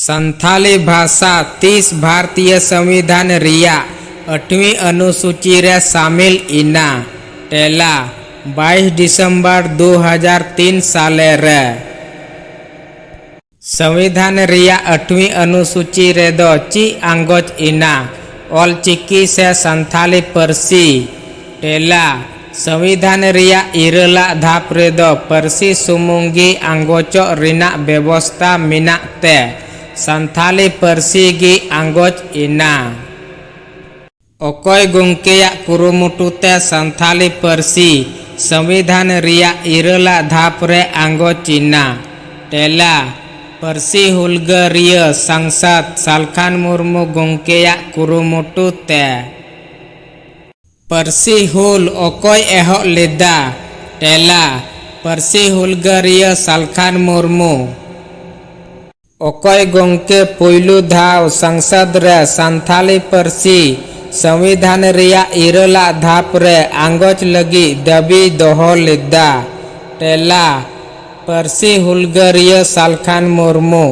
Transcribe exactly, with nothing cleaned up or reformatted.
ᱥᱟᱱᱛᱷᱟᱞᱤ ᱵᱷᱟᱥᱟ ᱛᱤᱥ ᱵᱷᱟᱨᱛᱤᱭᱚ ᱥᱚᱝᱵᱤᱫᱷᱟᱱ ᱨᱮᱭᱟᱜ ᱟᱴᱷᱣᱤ ᱚᱱᱩᱥᱩᱪᱤ ᱨᱮ ᱥᱟᱢᱤᱞ ᱮᱱᱟ? ᱛᱮᱞᱟ, ᱵᱟᱭᱤᱥ ᱰᱤᱥᱮᱢᱵᱚᱨ ᱫᱩ ᱦᱟᱡᱟᱨ ᱛᱤᱱ ᱥᱟᱞᱮ ᱨᱮ᱾ ᱥᱚᱝᱵᱤᱫᱷᱟᱱ ᱨᱮᱭᱟᱜ ᱟᱴᱷᱣᱤ ᱚᱱᱩᱥᱩᱪᱤ ᱨᱮᱫᱚ ᱪᱮᱫ ᱟᱸᱜᱚᱪ ᱮᱱᱟ? ᱚᱞᱪᱤᱠᱤ ᱥᱮ ᱥᱟᱱᱛᱷᱟᱞᱤ ᱯᱟᱹᱨᱥᱤ? ᱛᱮᱞᱟ, ᱥᱚᱝᱵᱤᱫᱷᱟᱱ ᱨᱮᱭᱟᱜ ᱤᱨᱟᱹᱞᱟᱜ ᱫᱷᱟᱯ ᱨᱮᱫᱚ ᱯᱟᱹᱨᱥᱤ ᱥᱩᱢᱩᱝ ᱜᱮ ᱟᱸᱜᱚᱪᱚᱜ ᱨᱮᱱᱟᱜ ᱵᱮᱵᱚᱥᱛᱟ ᱢᱮᱱᱟᱜ ᱛᱮ ᱥᱟᱱᱛᱷᱟᱞᱤ ᱯᱟᱹᱨᱥᱤ ᱜᱮ ᱟᱸᱜᱚᱪ ᱮᱱᱟ᱾ ᱚᱠᱚᱭ ᱜᱚᱢᱠᱮᱭᱟᱜ ᱠᱩᱨᱩᱢᱩᱴᱩ ᱛᱮ ᱥᱟᱱᱛᱷᱟᱞᱤ ᱯᱟᱹᱨᱥᱤ ᱥᱚᱝᱵᱤᱫᱷᱟᱱ ᱨᱮᱭᱟᱜ ᱤᱨᱟᱹᱞᱟᱜ ᱫᱷᱟᱯ ᱨᱮ ᱟᱸᱜᱚᱪ ᱮᱱᱟ? ᱛᱮᱞᱟ, ᱯᱟᱹᱨᱥᱤ ᱦᱩᱞᱜᱟᱹᱨᱤᱭᱟᱹ ᱥᱟᱝᱥᱟᱫ ᱥᱟᱞᱠᱷᱟᱱ ᱢᱩᱨᱢᱩ ᱜᱚᱢᱠᱮᱭᱟᱜ ᱠᱩᱨᱩᱢᱩᱴᱩ ᱛᱮ᱾ ᱯᱟᱹᱨᱥᱤ ᱦᱩᱞ ᱚᱠᱚᱭ ᱮᱦᱚᱵ ᱞᱮᱫᱟ? ᱛᱮᱞᱟ, ᱯᱟᱹᱨᱥᱤ ᱦᱩᱞᱜᱟᱹᱨᱤᱭᱟᱹ ᱥᱟᱞᱠᱷᱟᱱ ᱢᱩᱨᱢᱩ᱾ ᱚᱠᱚᱭ ᱜᱚᱢᱠᱮ ᱯᱩᱭᱞᱩ ᱫᱷᱟᱣ ᱥᱚᱝᱥᱚᱫ ᱨᱮ ᱥᱟᱱᱛᱷᱟᱞᱤ ᱯᱟᱹᱨᱥᱤ ᱥᱚᱝᱵᱤᱫᱷᱟᱱ ᱨᱮᱭᱟᱜ ᱤᱨᱟᱹᱞᱟᱜ ᱫᱷᱟᱯ ᱨᱮ ᱟᱸᱜᱚᱪ ᱞᱟᱹᱜᱤᱫ ᱫᱟᱹᱵᱤ ᱫᱚᱦᱚ ᱞᱮᱫᱟ? ᱛᱮᱞᱟ, ᱯᱟᱹᱨᱥᱤ ᱦᱩᱞᱜᱟᱹᱨᱤᱭᱟᱹ ᱥᱟᱞᱠᱷᱟᱱ ᱢᱩᱨᱢᱩ᱾